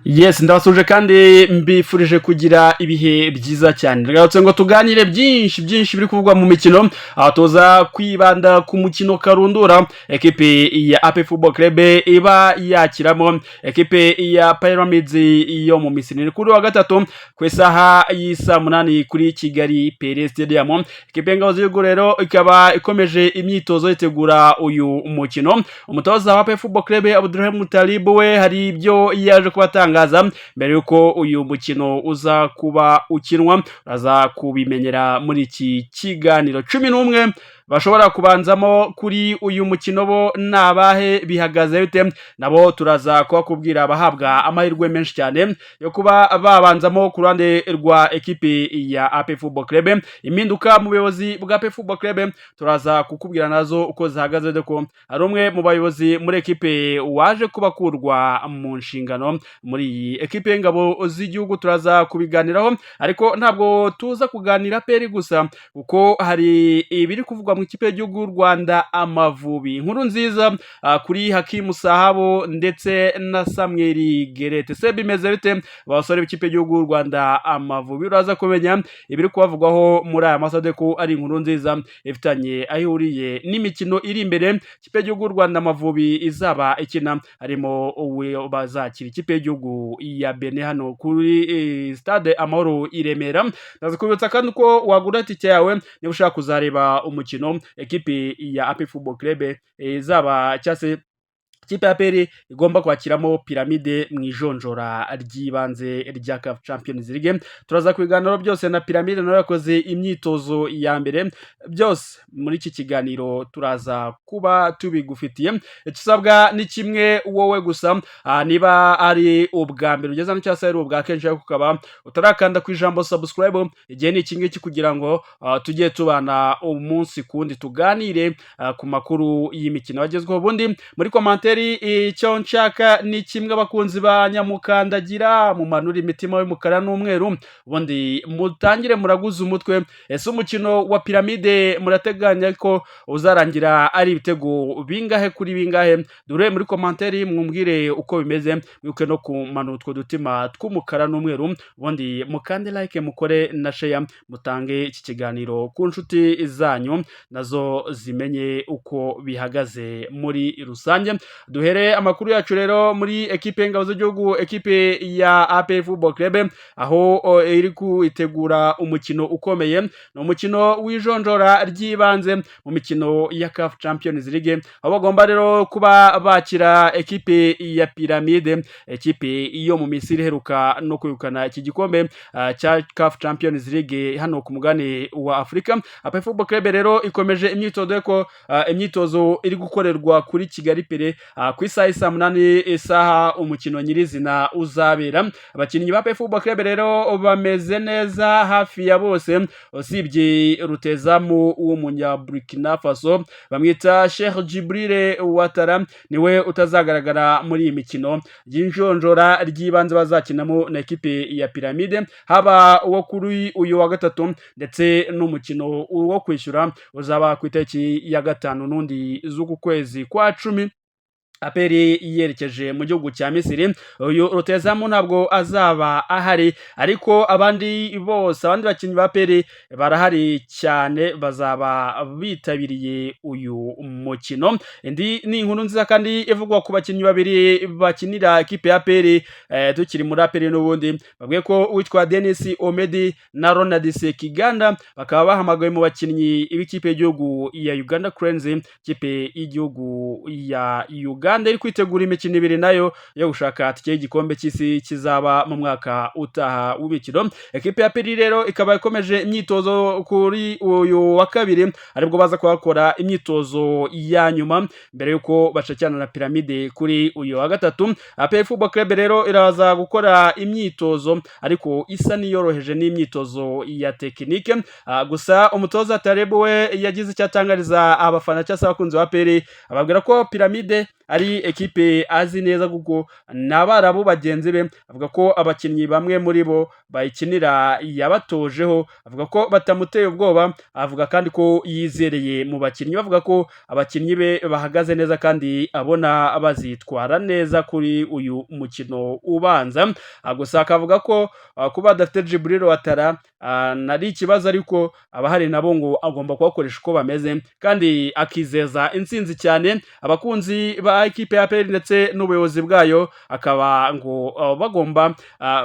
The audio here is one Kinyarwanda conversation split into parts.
Yes, ndabasuje kandi mbifurije kugira ibihe byiza cyane. Ndagarutse ngo tuganire byinshi byinshi biri kuvugwa mu mikino, aho tuza kwibanda ku mukino karundura ekipe ya APR Football Club iba yakiramo ekipe ya Pyramids yo mu Misiri. Ni kuri wa gatatu ku isaha y'isaa 8 kuri Kigali Pele Stadium. Ekipe y'Ingabo z'Igihugu rero ikaba ikomeje imyitozo yitegura uyu mukino. Umutoza wa APR Football Club, Abdulrahim Talib, we hari ibyo yaje kubatangaza mbere yuko uyu mukino uza kuba ukinwa. Uraza kubimenyera muri iki kiganiro. 11 bashobora kubanzamo kuri uyu mukino bo ni abahe? Bihagaze bite? Nabo turaza kubakubwira, abahabwa amahirwe menshi cyane yo kuba babanzamo ku ruhande rwa ekipi ya APR Football Club. Impinduka mu buyobozi bwa APR Football Club turaza kukubwira nazo uko zihagaze, dore ko hari umwe mu bayobozi muri ekipe waje kubakurwa mu nshingano muri iyi ekipe y'Ingabo z'Igihugu. Turaza kubiganiraho, ariko ntabwo tuza kuganira APR gusa, kuko hari ibiri kuvugwa mu ikipe y'igihugu y'u Rwanda Amavubi. Inkuru nziza kuri Hakimu Sahabo ndetse na Samuel Gueulette. Se bimeze bite, abasore b'ikipe y'igihugu y'u Rwanda Amavubi? Uraza kumenya ibiri kubavugwaho muri aya masaha, ko ari inkuru nziza ifitanye aho ihuriye n'imikino iri imbere ikipe y'igihugu y'u Rwanda Amavubi izaba ikina, harimo uwo bazakira ikipe y'igihugu ya Benin hano kuri Stade Amahoro i Remera. Ndaza kubibutsa kandi ko wagura tike yawe niba ushaka kuzareba umukino ekipi ya APR Football Club izaba, cyangwa se ikipe ya APR igomba kwakiramo Pyramide mu ijonjora ry'ibanze rya CAF Champions League. Turaza kubiganiraho byose, na Pyramide nayo yakoze imyitozo ya mbere. Byose muri iki kiganiro turaza kuba tubigufitiye. Icyo usabwa ni kimwe wowe gusa, niba ari ubwa mbere ugeze hano cyangwa se ari ubwa kenshi ariko ukaba utarakanda ku ijambo subscribe, igihe ni iki ngiki kugira ngo tujye tubana umunsi ku wundi, tuganire ku makuru y'imikino agezweho. Ubundi muri commentaire icyo nshaka ni kimwe: abakunzi ba Nyamukandagira, mumanura imitima y'umukara n'umweru, ubundi mutangire muraguze umutwe. Ese umukino wa Pyramide murateganya ko uzarangira ari ibitego bingahe kuri bingahe? Dore muri commentaire mwumbwire uko bimeze. Mwibuke no kumanura utwo dutima tw'umukara n'umweru, ubundi mukande like, mukore na share, mutange iki kiganiro ku nshuti zanyu nazo zimenye uko bihagaze muri rusange. Duhere amakuru yacu rero muri ekipe y'Ingabo z'Igihugu, ekipe ya APR Football Club, aho iri kwitegura umukino ukomeye. Ni umukino w'ijonjora ry'ibanze mu mikino ya CAF Champions League, aho bagomba rero kuba bakira ekipe ya Pyramide, ekipe yo mu Misiri iheruka no kwegukana iki gikombe cya CAF Champions League hano ku mugabane wa Afurika. APR Football Club rero ikomeje imyitozo, ko imyitozo iri gukorerwa kuri Kigali Pele ku isaha y'isaa 8, isaha umukino nyirizina uzabera. Abakinnyi ba APR Football Club rero bameze neza hafi ya bose, usibye rutezamu w'umunya Burkina Faso bamwita Sheikh Djibril Ouattara, niwe utazagaragara muri iyi mikino y'injonjora ry'ibanze bazakinamo na ekipe ya Pyramide, haba uwo kuri uyu wa gatatu ndetse n'umukino wo kwishyura uzaba ku itariki ya 5 n'undi z'uku kwezi kwa 10, APR yerekeje mu gihugu cya Misiri. Uyu rutezamu ntabwo azaba ahari, ariko abandi bose, abandi bakinnyi ba APR barahari cyane, bazaba bitabiriye uyu mukino. Indi ni inkuru nziza kandi ivugwa ku bakinnyi babiri bakinira ekipe ya APR. Tukiri muri APR n'ubundi, babwiye ko uwitwa Denis Omedi na Ronald Sekiganda bakaba bahamagawe mu bakinnyi b'ikipe y'igihugu ya Uganda Cranes. Ikipe y'igihugu ya Uganda iri kwitegura imikino ibiri nayo yo gushaka tike y'igikombe cy'isi kizaba mu mwaka utaha w'imikino. Ekipe ya APR rero ikaba ikomeje imyitozo kuri uyu wa kabiri, aribwo baza kuhakora imyitozo ya nyuma mbere y'uko bacakirana na Pyramide kuri uyu wa gatatu. APR Football Club rero iraza gukora imyitozo, ariko isa n'iyoroheje, n'imyitozo ya tekinike gusa. Umutoza Taleb we yagize icyo atangariza abafana cyangwa se abakunzi ba APR, ababwira ko Pyramide ari ekipe azi neza kuko n'Abarabu bagenzi be. Avuga ko abakinnyi bamwe muri bo bayikinira yabatojeho, avuga ko batamuteye ubwoba. Avuga kandi ko yizereye mu bakinnyi, bavuga ko abakinnyi be bahagaze neza kandi abona bazitwara neza kuri uyu mukino ubanza. Gusa akavuga ko kuba adafite Djibril Ouattara nari ikibazo, ariko abahari nabo ngo agomba kubakoresha uko bameze, kandi akizeza intsinzi cyane abakunzi ba ekipe ya APR ndetse n'ubuyobozi bwayo, akaba ngo bagomba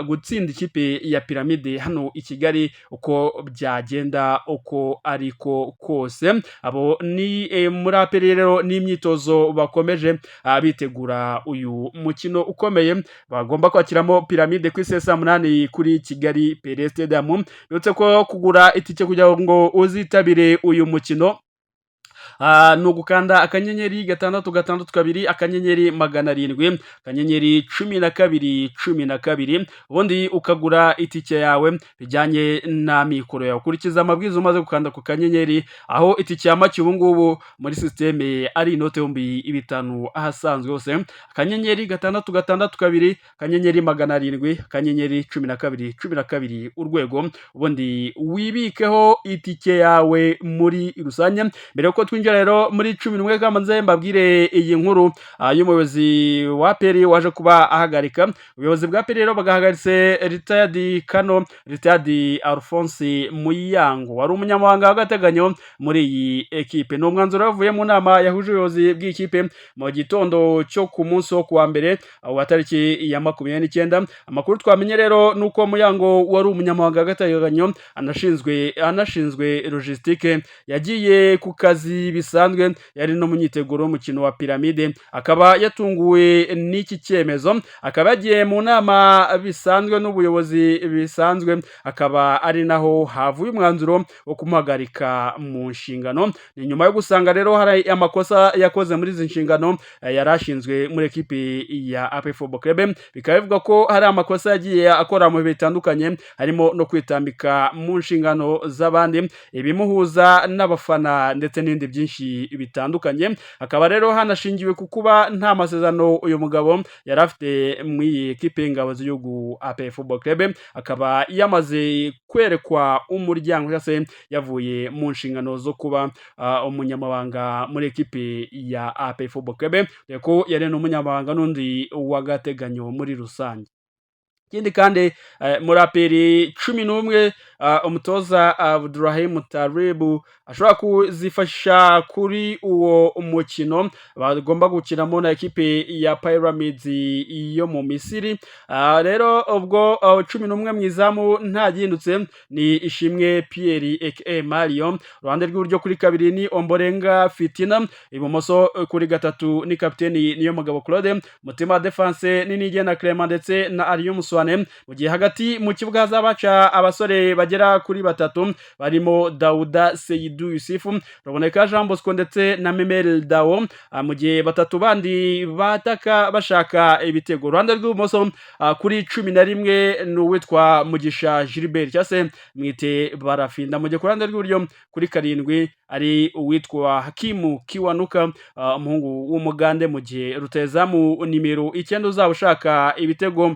gutsinda ikipe ya Pyramide hano i Kigali uko byagenda uko ariko kose. Abo ni muri APR rero n'imyitozo bakomeje bitegura uyu mukino ukomeye bagomba kwakiramo Pyramide ku isaha 8:00 kuri Kigali Pele Stadium. Bibutse ko kugura itike kugira ngo uzitabire uyu mukino ni ugukanda *662*700*1212, ubundi ukagura itike yawe bijyanye n'amikoro yawe. Ukurikiza amabwiriza umaze gukanda ku kanyenyeri, aho itike ya make ubu ngubu muri système ari inote 5000 ahasanzwe hose. *662*700*1212#, ubundi wibikeho itike yawe muri rusange. Mbere yuko twinjira rero muri 11, kamanze mbabwire iyi nkuru y'umuyobozi wa APR waje kuba ahagarika. Ubuyobozi bwa APR rero bwahagaritse retired Colonel retired Alphonse Muyango wari umunyamabanga w'agateganyo muri iyi ekipe. Ni umwanzuro wavuye mu nama yahuje ubuyobozi bw'ikipe mu gitondo cyo ku munsi wo kuwa mbere wa tariki ya 29. Amakuru twamenye rero ni uko Muyango wari umunyamabanga w'agateganyo anashinzwe logistique yagiye ku kazi bisanzwe, yari no mu myiteguro w'umukino wa Pyramide, akaba yatunguwe n'iki cyemezo, akaba yagiye mu nama bisanzwe n'ubuyobozi bisanzwe, akaba ari naho havuye umwanzuro wo kumuhagarika mu nshingano. Ni nyuma yo gusanga rero hari amakosa yakoze muri izi nshingano yari ashinzwe muri ekipi ya APR Football Club. Bikaba bivuga ko hari amakosa yagiye akora mu bihe bitandukanye, harimo no kwitambika mu nshingano z'abandi, ibimuhuza n'abafana ndetse n'ibindi byinshi bitandukanye. Hakaba rero hanashingiwe ku kuba nta masezerano uyu mugabo yari afite muri iyi ekipe y'ingabo z'igihugu APR Football Club, akaba yamaze kwerekwa umuryango cyangwa se yavuye mu nshingano zo kuba umunyamabanga muri ekipe ya APR Football Club, dore ko yari n'umunyamabanga n'undi w'agateganyo muri rusange. Ikindi kandi, muri APR 11 umutoza Abdurahim Taribu ashobora kuzifashisha kuri uwo mukino bagomba gukinamo na ekipe ya Pyramids yo mu Misiri. Rero ubwo 11 mu izamu nta gihindutse ni Ishimwe Pierre aka Mario, uruhande rw'iburyo kuri kabiri ni Omborenga Fitina, ibumoso kuri gatatu ni kapiteni Niyomugabo Claude, mutima defense ni Niyigena Clement ndetse na Aliou Muswane, mu gihe hagati mu kibuga hazabaca abasore bagera kuri batatu barimo Dauda Seidu Yusufu, Ruboneka Jean Bosco ndetse na Memel Dao, mu gihe batatu bandi bataka bashaka ibitego. Uruhande rw'ibumoso kuri 11 ni uwitwa Mugisha Gilbert cyangwa se mwite Barafinda, mu gihe ku ruhande rw'iburyo kuri karindwi ari uwitwa Hakimu Kiwanuka, umuhungu w'Umugande, mu gihe rutahizamu nimero 9 uzaba ushaka ibitego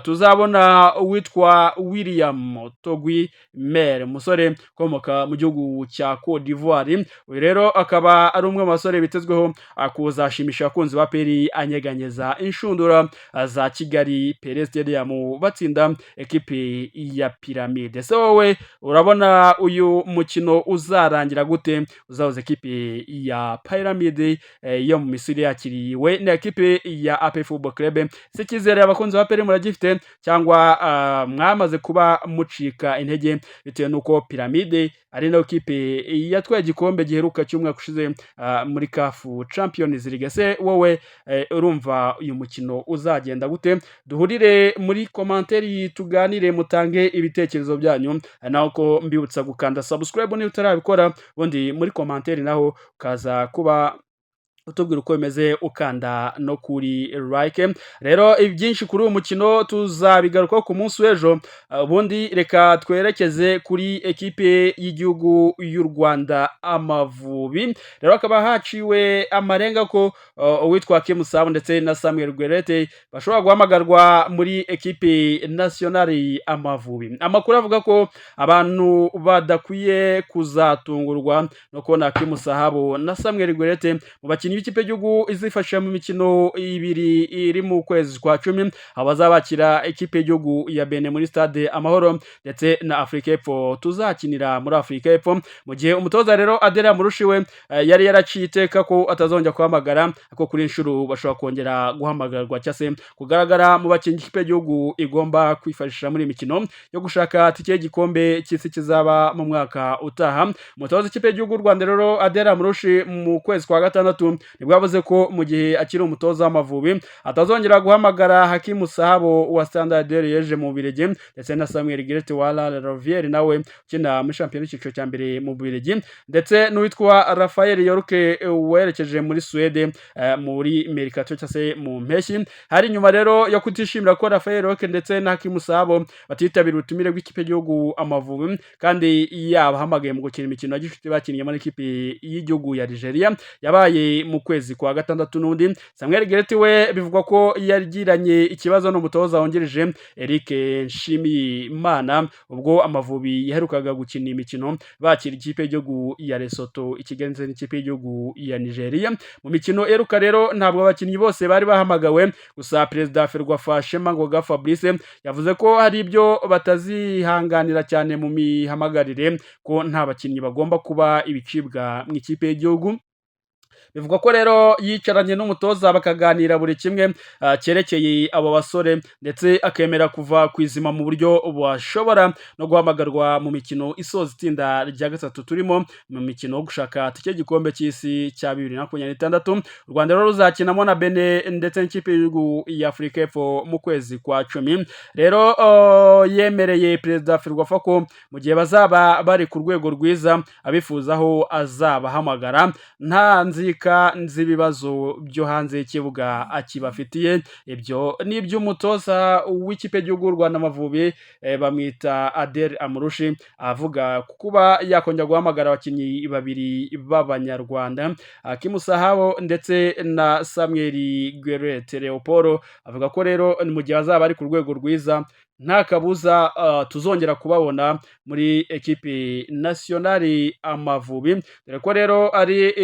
tuzabona uwitwa William Togui Mel, umusore ukomoka mu gihugu cya Cote d'Ivoire. Uyu rero akaba ari umwe mu basore bitezweho kuzashimisha abakunzi ba APR anyeganyeza inshundura za Kigali Pele Stadium batsinda ekipe ya Pyramide. Se wowe urabona uyu mukino uzarangira gute, uzahuza ekipe ya Pyramide yo mu Misiri yakiriwe na ekipe ya APR Football Club? Se icyizere abakunzi ba APR muragifite, cyangwa mwamaze kuba mucika intege bitewe n'uko Pyramide ari nayo kipe yatwaye igikombe giheruka cy'umwaka ushize muri CAF Champions League? Se wowe urumva uyu mukino uzagenda gute? Duhurire muri commentaire tuganire, mutange ibitekerezo byanyu. Naho ko mbibutsa gukanda subscribe niba utarabikora, ubundi muri commentaire naho ukaza kuba Utubwira uko bimeze, ukanda no kuri like. Rero ibyinshi kuri uyu mukino tuzabigarukaho ku munsi w'ejo. Ubundi reka twerekeze kuri ekipe y'igihugu y'u Rwanda, Amavubi. Rero hakaba haciwe amarenga ko uwitwa Hakim Sahabo ndetse na Samuel Gueulette bashobora guhamagarwa muri ekipe nationale Amavubi. Amakuru avuga ko abantu badakwiye kuzatungurwa no kubona Hakim Sahabo na Samuel Gueulette mu bakinnyi b'ikipe y'igihugu izifashisha mu mikino 2 iri mu kwezi kwa 10, aho bazabakira ikipe y'igihugu ya Benin muri Stade Amahoro ndetse na Afurika y'Epfo tuzakinira muri Afurika y'Epfo. Mu gihe umutoza rero Adel Amrouche we yari yaraciye iteka ko atazongera guhamagara, ariko kuri inshuro bashobora kongera guhamagarwa cyangwa se kugaragara mu bakinnyi ikipe y'igihugu igomba kwifashisha muri iyi mikino yo gushaka tike y'igikombe cy'isi kizaba mu mwaka utaha. Umutoza w'ikipe y'igihugu y'u Rwanda rero Adel Amrouche, mu kwezi kwa gatandatu nibwo yavuze ko mu gihe akiri umutoza w'Amavubi atazongera guhamagara Hakim Sahabo wa Standard de Liège mu Bubiligi ndetse na Samuel Gueulette wa La Louvière, nawe ukina muri shampiyona y'icyiciro cya mbere mu Bubiligi, ndetse n'uwitwa Rafael York werekeje muri Suède muri mercato cyangwa se mu mpeshyi. Hari nyuma rero yo kutishimira ko Rafael York ndetse na Hakim Sahabo batitabira ubutumire bw'ikipe y'igihugu Amavubi kandi yabahamagaye mu gukina imikino ya gicuti bakinnye muri ikipe y'igihugu ya Algeria yabaye mu kwezi kwa gatandatu. N'undi Samuel Gueulette we bivugwa ko yagiranye ikibazo n'umutoza wungirije Eric Nshimiyimana ubwo Amavubi yaherukaga gukina imikino bakira ikipe y'igihugu ya Lesotho i Kigali ndetse n'ikipe y'igihugu ya Nigeria. Mu mikino iheruka rero ntabwo abakinnyi bose bari bahamagawe, gusa perezida Ferwafa Shema Ngoga Fabrice yavuze ko hari ibyo batazihanganira cyane mu mihamagarire, ko nta bakinnyi bagomba kuba ibicibwa mu ikipe y'igihugu. Bivugwa ko rero yicaranye n'umutoza bakaganira buri kimwe cyerekeye abo basore, ndetse akemera kuva ku izima mu buryo bashobora no guhamagarwa mu mikino isoza itsinda rya gatatu turimo, mu mikino wo gushaka tike y'igikombe cy'isi cya 2026 u Rwanda rero ruzakinamo na Benin ndetse n'ikipe y'igihugu ya Afurika y'Epfo mu kwezi kwa 10. Rero yemereye perezida Ferwafa ko mu gihe bazaba bari ku rwego rwiza abifuzaho azabahamagara, nta nzika z'ibibazo byo hanze y'ikibuga akibafitiye. Ibyo ni iby'umutoza w'ikipe y'igihugu y'u Rwanda Amavubi, bamwita Adel Amrouche, avuga ku kuba yakongera guhamagara abakinnyi babiri b'Abanyarwanda, Hakim Sahabo ndetse na Samuel Gueulette Leopold. Avuga ko rero mu gihe azaba ari ku rwego rwiza nta kabuza tuzongera kubabona muri ekipe nationale Amavubi, dore ko rero ari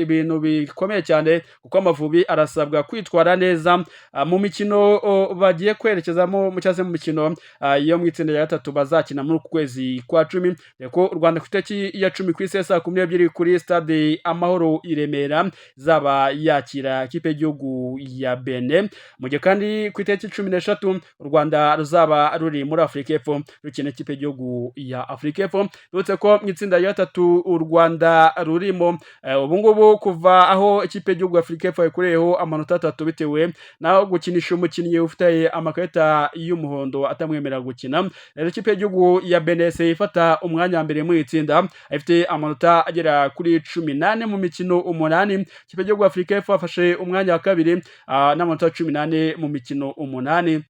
ibintu bikomeye cyane kuko Amavubi arasabwa kwitwara neza mu mikino bagiye kwerekezamo cyangwa se mu mikino yo mu itsinda rya gatatu bazakina muri uku kwezi kwa 10, dore ko u Rwanda ku itariki ya 10 ku isi ya saa 12 kuri Stade Amahoro i Remera izaba yakira ikipe y'igihugu ya Benin, mu gihe kandi ku itariki 13 u Rwanda ruzaba ruri muri Afurika y'Epfo rukina ikipe y'igihugu ya Afurika y'Epfo. Uretse ko mu itsinda rya gatatu u Rwanda rurimo ubu ngubu, kuva aho ikipe y'igihugu ya Afurika y'Epfo yakureyeho amanota 3 bitewe naho gukinisha umukinnyi ufite amakarita y'umuhondo atamwemerera gukina, rero ikipe y'igihugu ya Benin ifata umwanya wa mbere muri iri tsinda ifite amanota agera kuri 14 mu mikino 8. Ikipe y'igihugu ya Afurika y'Epfo yafashe umwanya wa kabiri n'amanota 14 mu mikino 8.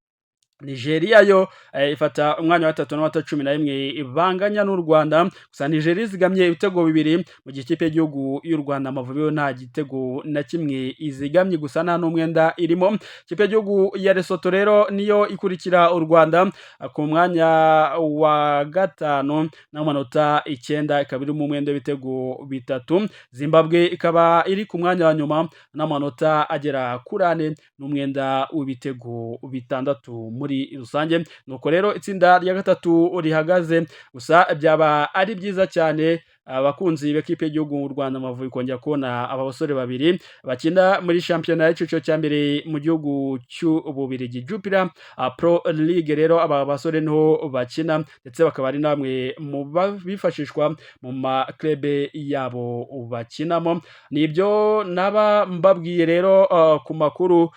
Nigeria yo ifata umwanya wa gatatu n'amanota 11 banganya n'u Rwanda, gusa Nigeria izigamye ibitego 2, mu gihe ikipe y'igihugu y'u Rwanda Amavubi yo nta gitego na kimwe izigamye, gusa nta n'umwenda irimo. Ikipe y'igihugu ya Lesotho rero niyo ikurikira u Rwanda ku mwanya wa gatanu n'amanota 9, ikaba iri mu mwenda w'ibitego 3. Zimbabwe ikaba iri ku mwanya wa nyuma n'amanota agera kuri 4 n'umwenda w'ibitego 6 muri rusange. Nuko rero itsinda rya gatatu rihagaze, gusa byaba ari byiza cyane abakunzi b'ekipe y'igihugu mu Rwanda Amavubi kongera kubona aba basore babiri bakina muri shampiyona y'icyiciro cya mbere mu gihugu cy'Ububiligi, Jupiler Pro League. Rero aba basore niho bakina, ndetse bakaba ari namwe mu bifashishwa mu ma club yabo bakinamo. Nibyo naba mbabwiye rero ku makuru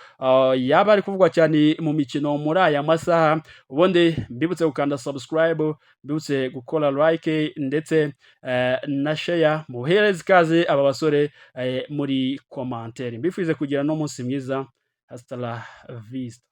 yaba ari kuvugwa cyane mu mikino muri aya masaha. Ubundi mbibutse gukanda subscribe, mbibutse gukora like ndetse na share, muhereze ikaze aba basore muri commentaire. Mbifurize kugira no munsi mwiza. Hasta la vista.